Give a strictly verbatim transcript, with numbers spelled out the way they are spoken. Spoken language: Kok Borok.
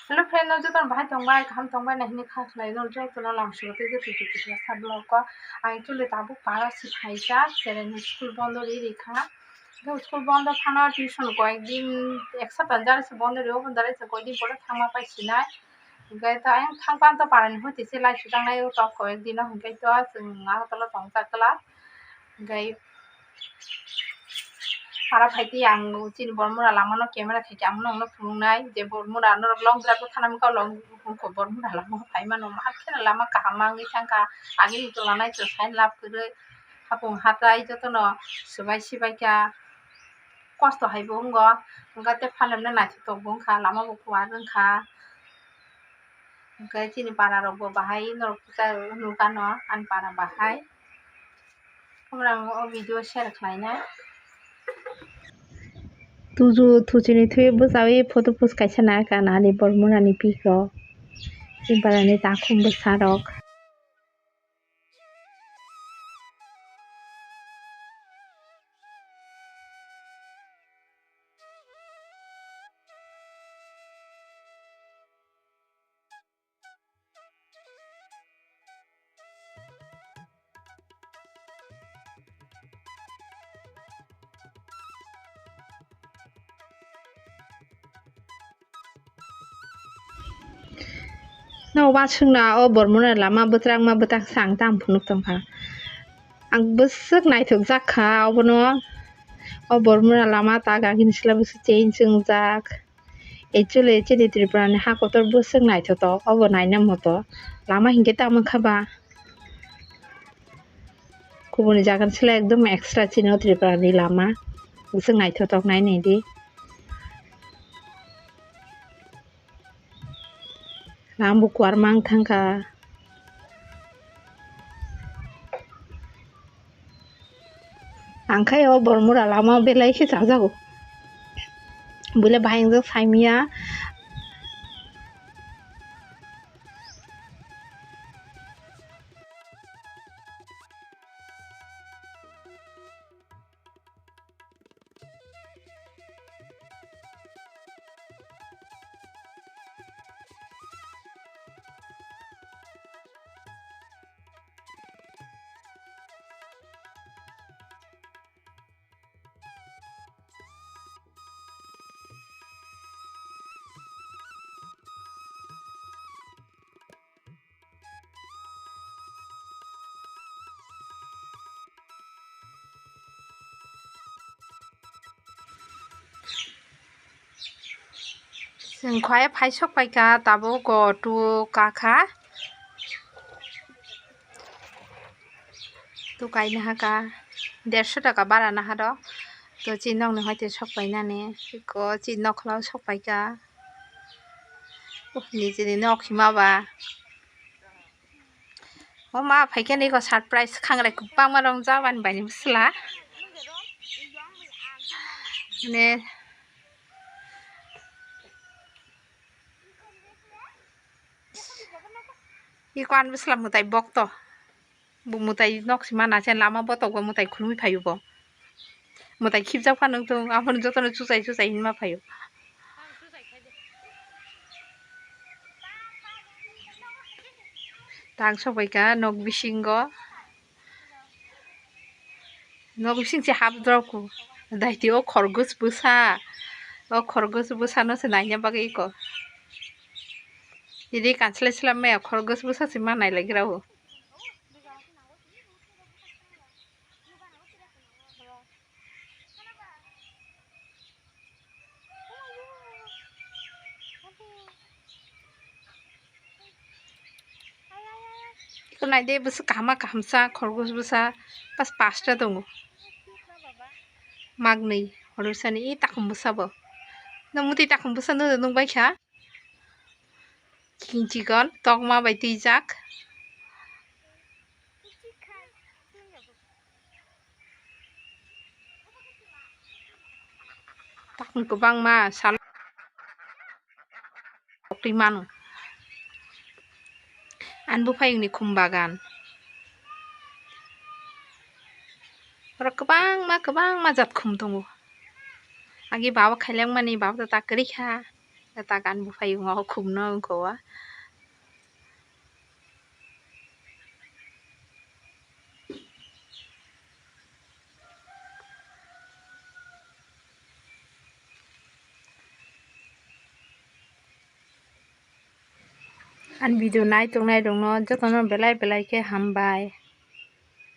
Hello friend, no jotono bahai tongbai, kaham tongbai na hinwi kha khlai, no jotono lamsio tei joto joto sa vlog o. Ang actually tabuk para si phaijak, chereni school bondo ri ri kha. School bondo phano tuition koyek din, ek sapta jara se bondo rio, bondo ri se koyek din pore thangma pai sinai. Hingke to ayang thangpan to parani hoti se lai sujaknai o tok koyek dino, hingke to chwng Agartala tongjak kla. Hingke para phaiti ang chini bormura lamano camera khaikhe ang nokno phunuknai je bormura norok long drive o thanamkha long bormura lama phaimano ma kheno lama kaham ma wngwi thangkha agini tola nai chwng saini lab kwrwi hapung hatai jotono swbai sibaikha. Kosto hai bo wngo, hwnkhe tei phalemno naithotok bo wngkha, lama bo kuar wngkha, hwnkhe chini para rok bo bahai norok nukha no ani para bahai, omo rang o video share khlainai. Tuju thuchini thwi bwchawi photo post kaisa naka nani bormura ni pik rok, chini para ni takhum bwsa rok. No waswkna o bormura lama bwtrangma bwtaksang tang phunuk tongkha. Ang bwswk naithokjak kha obono. O bormura lama ta gagini sila bwswk change wngjak. Actually chini Tripura ni ha kotor bwswk naithotok obo naina moto. Lama hinkhe tamo kha ba. Kubuni jaga ni sila ekdom extra chini o Tripura ni lama. Bwswk naithotok nai naidi. Lambo kuar mang thangkha. Ang khai o bormura lama belai khe chajago. Buile bahai wngjak saimya. Chwng khwlai phai sok paikha tabuk auto kakha. Tu kaina haka derso taka bara naha rok. To chini nokni hoite sok painani. Eko chini nokhla o sok paikha. Oh, nijini nok hima ba. O ma phaikhe niko surprise khangrai kwbangma rongjak ani bai ni bwsla. Ne. Iko ani bwsla mwtai bokto. Bo mwtai nok sima nachen lama botok bo mwtai khulumwi phaio bo. Mwtai khibjak phano wngthung, aphano jotono chuchai chuchai hinma phaio. Tang sobaikha nok bisingo. Nok bising se hapdrop ko. Daiti o khorgos bwsa. O khorgos bwsano se naina bagwi iko. Idi kanslai slam maya khorgos bwsa se ma nailagra o. Iko naide bwswk kaham ma kahamsa khorgos bwsa pas pasta tongo. Magnwi horwisani i takhum bwsabo. Nwng mwtwi takhum bwsa nw nungbaikha. Chikon chikon tokma bai twijak. Takni kwbangma sal twi mano. Ani buphayungni khum bagan. Oro kwbangma kwbangma jat khum tongo. Agi baba khailangmani baba ta kwrwi kha. Takan buphai wngkha khumno wngkha o. Ani video nai tongnai rokno jotono belai belai khe hambai.